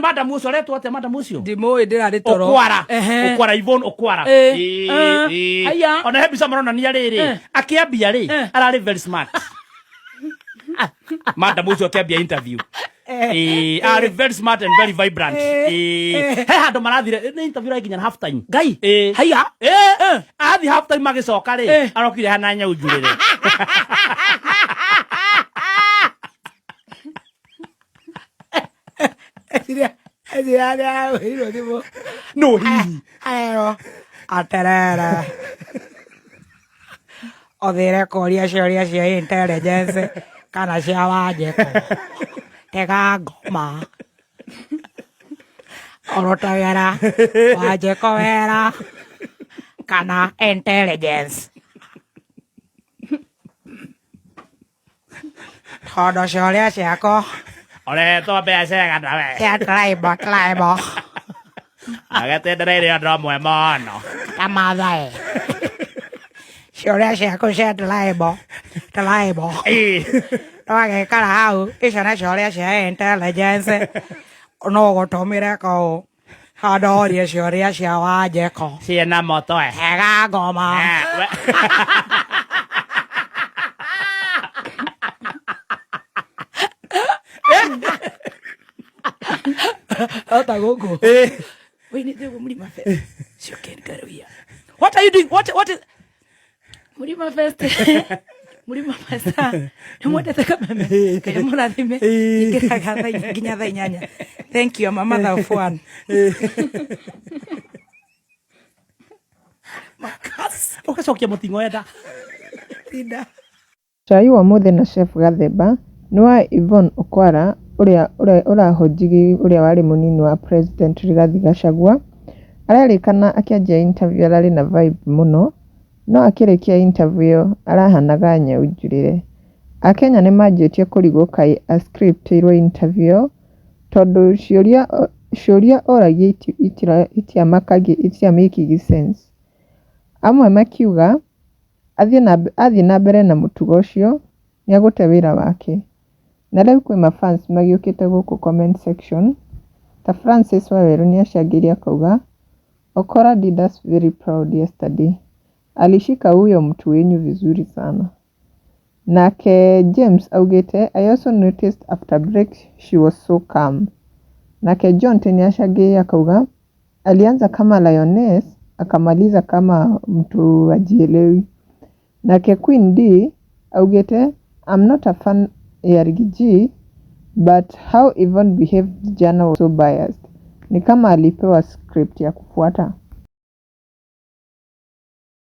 Ĩndĩ madam ũcio aretwo atĩa madam ũcio? Ndimũĩ, ndĩrarĩ toro. Okwara. Ehe. Okwara, Yvonne Okwara. Ĩ, Ĩ, eh, ĩ. haya. Ona he mbica maronania rĩrĩ Eh. akĩambia rĩ Eh. ararĩ very smart madam ũcio akĩambia interview. Ĩ, arĩ very smart and very vibrant. Ĩ, he handũ marathire nĩ interview ĩrakinya na half time. Ngai. Ĩ. Haya. Ĩ, athi half time magĩcoka rĩ Eh. arokire hana nyau njurĩre. Ethire thimũ. No hihi. Arerwo atĩrĩrĩ, ũthire kũria ciũria cia intelligence kana cia Wanjikũ, tiga ngoma, ũrutagĩra Wanjikũ wĩra kana intelligence? Tondũ ciũria ciaku Ũrehetwo mbeca cigana we? Cia tribal tribal. Agĩtendereire ũndũ ũmwe mũno. Ta Mathai, ciũria ciaku cia tribal tribal. Twagĩikara hau, icio nĩ ciũria cia intelligence, no gũtũmire kũu handũ ũrie ciũria cia Wanjikũ. Ciĩna mũtwe. Hega ngoma. Eh, Ota gũkũ. Wĩinĩte ũguo Mlima Fest. Ciũke Ngaruiya. What are you doing? What is Mlima Fest? Mlima Fest. Nĩ mwendete kameme. Ngai mũrathime. Ingĩraga thaa inya nginya thaa 8. Thank you, I'm a mother of one. Makas. Ũgacokia mũting'oe nda. Tinda. Cai wa ũmũthĩ na Chef Gathemba nĩ wa Yvonne Okwara ũrĩa ũrahonjirie ũrĩa warĩ mũnini wa President Rigathi Gachagua. Arerĩkana akĩanjia interview ararĩ na vibe mũno, no akĩrĩkia interview ĩyo arahanaga nyau njurĩre. Akenya nĩmanjĩtie kũrigwo kaĩ a script ĩirwo interview ĩyo tondũ ciũria oragia itia make sense. Amwe makiuga Athiĩ na mbere na mũtugo ũcio, nĩ egũte wĩra wake. Na rĩu kwĩ ma fans magĩũkĩte gũkũ comment section, ta Francis Wawerũ nĩ acangĩire akauga, Okora did us very proud yesterday. Alishika huyo mtu wenyu vizuri sana. Nake James augĩte, I also noticed after break she was so calm. Nake Jonte nĩ acangĩire akauga, Alianza kama lioness akamaliza kama mtu hajielewi. Nake Queen D augĩte I'm not a fan ya Riggy G but how Yvonne behaved jana was so biased. Ni kama alipewa script ya kufuata.